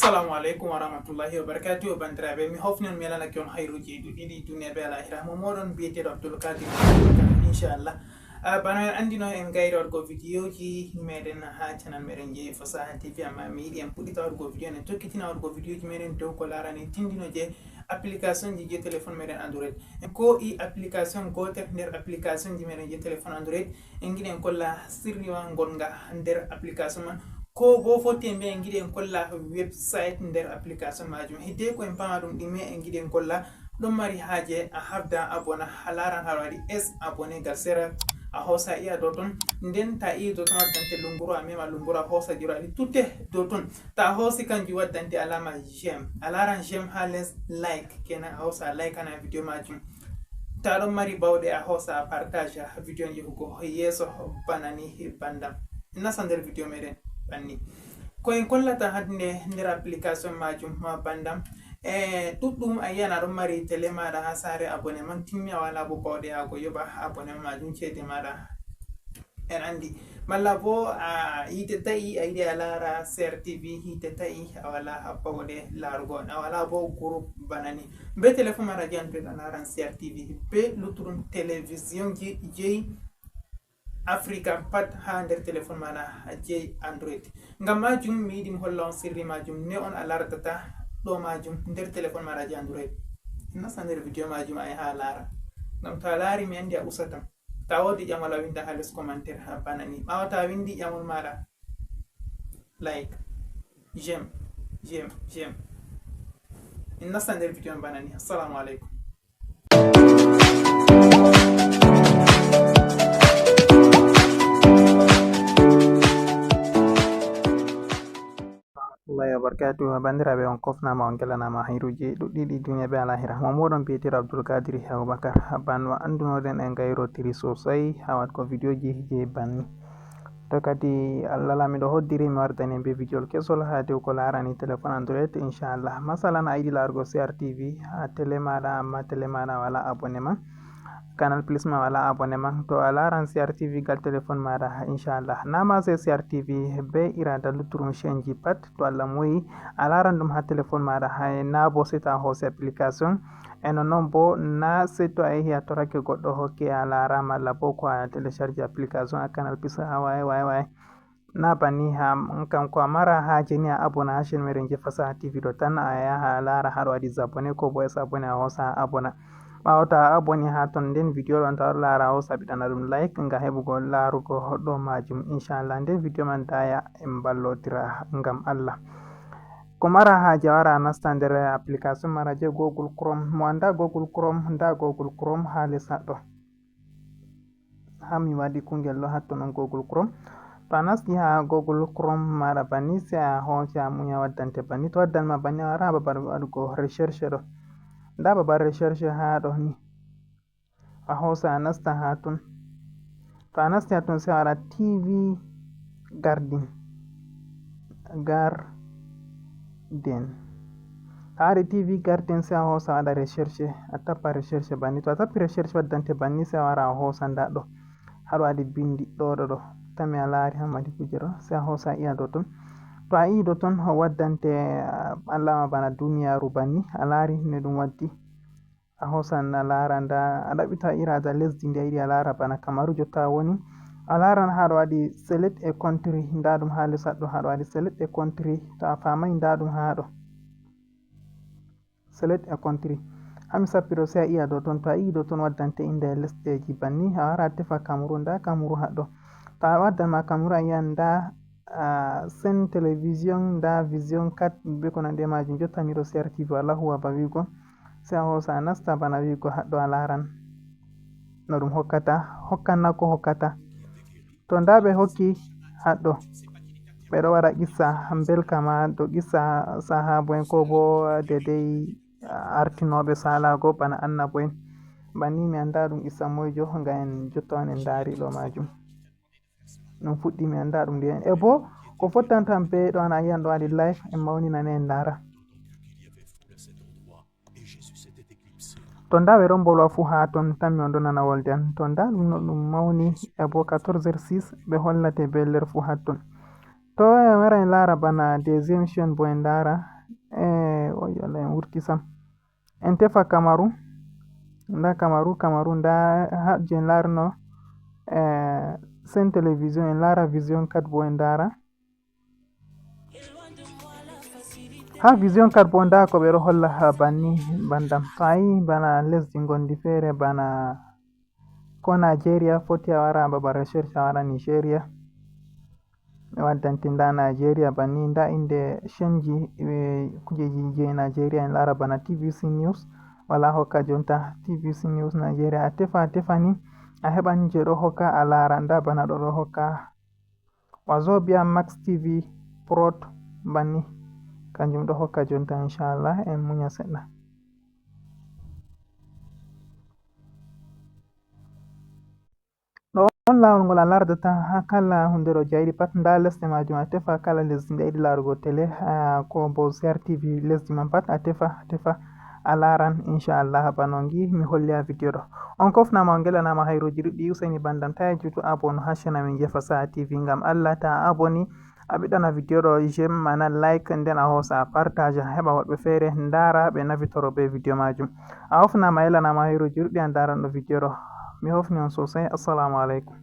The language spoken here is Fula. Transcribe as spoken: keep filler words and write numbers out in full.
Assalamu aleykum wa rahmatullahi wa barakatuh. Bandiraɓe, mi hofni on, mi yalanaki on hayruji ɗuɗɗi ɗi duniya be alahira. Mo moɗon biyeteɗo Abdul Kadir Abubakar, inchallah. Ah, bana en andino en gayri waɗugo vidéoji meɗen ha channel meɗen je Fasaha T V, amma mi yiɗi en puɗɗita waɗugo vidéo, en tokkitina waɗugo vidéoji meɗen dow ko larani tindino je application ji je téléphone meɗen Android. En ko i application gotel nder application ji meɗen je téléphone Android. En giɗi en kolla sirriwa ngonga nder application man. Ko bo foti en mbiya en giɗi en kolla website nder application majum. Hidde ko en pama ɗum ɗime en giɗi en kolla ɗon mari haaje a habda abona a laran haɗa waɗi es abonné gal sera a hosa iya dow ton. Nden ta iya dow ton waddante lunguru a mema lunguru a hosa jiro aɗi tutte dow ton. Ta hosi kanjum waddante alama j'aime. A laran j'aime ha les like kenan a hosa like ana vidéo majum. Ta ɗon mari bawɗe a hosa a partage vidéo yahugo yeeso bana ni bandam. Nasa nder vidéo meɗen banni. Ko en kollata hande nder application majum ma bandam. E ɗuɗɗum a yiyan aɗon mari télé maɗa ha sare abonnement timmi a wala bo bawɗe a go yoɓa abonnement majum cede maɗa. En andi malla bo a yite ta'i a yiɗi a lara C R T V yite ta'i a wala bawɗe larugo a wala bo groupe bana ni. Be téléphone maɗa je Android a laran C R T V be luttuɗum télévision ji jeyi Africa pat ha nder téléphone maɗa jeyi Android. Ngam majum mi yiɗi mi holla on sirri majum ne on a lartata ɗo majum nder téléphone maɗa jeyi Android. Nasa nder vidéo majum a yaha a lara. Ngam to a lari mi andi a usatan. Ta wodi ƴamol a winda ha les commentaire ha bana ni. Ɓawo ta windi ƴamol maɗa like j'aime j'aime j'aime. Min nasta nder vidéo bana ni. Assalamu aleykum. Allahi wa barakatuhu. Bandiraɓe, on kofnama, on gelanama hayruji ɗuɗɗi ɗi duniya be alahira. Mo moɗon biyetiro Abdul Kadiri Abubakar. Banno andunoɗen en gayrotiri sosai ha watgo vidéoji je banni. To kadi Allah lamiɗo hoddiri mi wardani be vidéol kesol ha dow ko larani téléphone Android, inchallah. Masalan, a yiɗi larugo C R T V ha télé maɗa, amma télé maɗa wala abonnement. Canal Plus ma wala abonnement. To a laran C R T V gal téléphone maɗa, inchallah. Nama se C R T V be irada lutturum chaîne ji pat, to Allah moyi, a laran ɗum ha téléphone maɗa, hay na bo se to a hosi application. E non non bo na se to a yehi a torake goɗɗo hokke a lara malla bo ko a télécharge application a Canal Plus a waye waye waye. Na banni ha kam ko a mara haje ni a abona ha chaîne meɗen je Fasaha T V ɗo tan a yaha a lara haɗo waɗi abonné ko bo es abonné a hosa a abona. Ɓawo to a aboni ha ton nden vidéo ɗon ta waɗo lara a hosa ɓiɗana ɗum like ngam heɓugo larugo ɗo majum, inchallah nden vidéo man daya en ballotira ngam Allah. Ko mara haje a wara a nasta nder application mara je Google Chrome. Mo anda Google Chrome, nda Google Chrome ha les haɗɗo. Ha mi waɗi kungel ɗo hatton on Google Chrome. To a nasti ha Google Chrome maɗa banni se a hosi a muya waddante banni. To waddan ma banni a wara ha babal waɗugo recherche ɗo. Nda babal recherche ha ɗo ni. A hosa a nasta ha ton. To a nasti ha ton se a waɗa T V Garden. Garden. To a waɗi T V Garden se a hosa a waɗa recherche. A tappa recherche banni. To a tappi recherche waddante banni se a wara a hosa nda ɗo. Haɗo waɗi bindi ɗo ɗo ɗo. Tami a lari Hammadi Kujero se a hosa a iya ɗo ton. To a iya ɗo ton o waddante alama bana duniyaru banni. A lari ne ɗum waddi. A hosan a lara nda a ɗaɓɓita irada lesdi ndi a yiɗi a lara bana Kamaru jotta a woni. A laran haɗo waɗi select a country nda ɗum ha les haɗɗo haɗo waɗi select a country to a famai nda ɗum haɗo. Select a country. Hami sappi ɗo se a iya ɗo ton to a iya ɗo ton waddante inde lesɗeji banni a wara a tefa Kamaru nda Kamaru haɗɗo. To a waddan ma Kamaru a yiyan nda a sen télévision nda vision quatre be ko nandi e majum jotta miɗo C R T V wala huwa ba wigo. Se a hosa a nasta bana wigo haɗɗo a laran no ɗum hokkata hokkan na ko hokkata. To nda ɓe hokki haɗɗo ɓe ɗo waɗa qissa belka ma ɗo qissa sahabo'en ko bo dedei artinoɓe salago bana annabo'en. Banni mi anda ɗum qissa moyjo nga en jotta on en dari ɗo majum. Ɗum fuɗɗi mi annda ɗum ndiyam e boo ko fottantam bee ɗo an a yi'an ɗo waɗi live en mawninane en ndaara. To ndaa ɓe ɗon mbolwa fuu haa ton tan mi on ɗon nana wolde an. To ndaa ɗum no ɗum mawni e boo quatorze heures six ɓe hollate bee nder fuu haa ton. To en wara en laara bana deuxième chaîne boo en ndaara E oyola en wurti sam. En tefa Kamaru. Nda Kamaru, Kamaru, nda ha je en larno. E sen télévision, en lara vision quatre bo en dara. Ha vision quatre bo nda ko ɓe ɗo holla ha banni bandam. Fayi bana lesdi gondi feere bana ko Nigeria, foti a wara babal recherche a wara Nigeria. Ɓe waddanti nda Nigeria banni, nda inde shenji, eh, kujeji je Nigeria en lara bana T V C News. Wala hokka jonta T V C News Nigeria. A tefa, a tefa ni, a heɓan je ɗo hokka a lara. Nda bana ɗo ɗo hokka Wazobia Max T V Prot banni. Kanjum ɗo hokka jonta, inshallah. En munya seɗɗa. Ɗo on laawol ngol a lardata ha kala hunde ɗo jayɗi pat. Nda lesɗe majum a tefa kala lesdi nde yiɗi larugo tele, ha ko bo C R T V lesdi man pat a tefa, a tefa a laran, inshallah. Bano ngi mi holli ha video ɗo. On kofnama, on gelanama hayruji ɗuɗɗi. Useni bandam ta jutu abonné ha chaîne amin Jefa Saha T V ngam Allah. Ta abonné, a ɓiɗɗana video ɗo j'aime mana like, nden a hosa a partage heɓa woɗɓe feere ndara ɓe nafitoro be video majum. A hofnama yelanama hayruji ɗuɗɗi a ndaranɗo video ɗo. Mi hofni on sosai. Assalamu alaikum.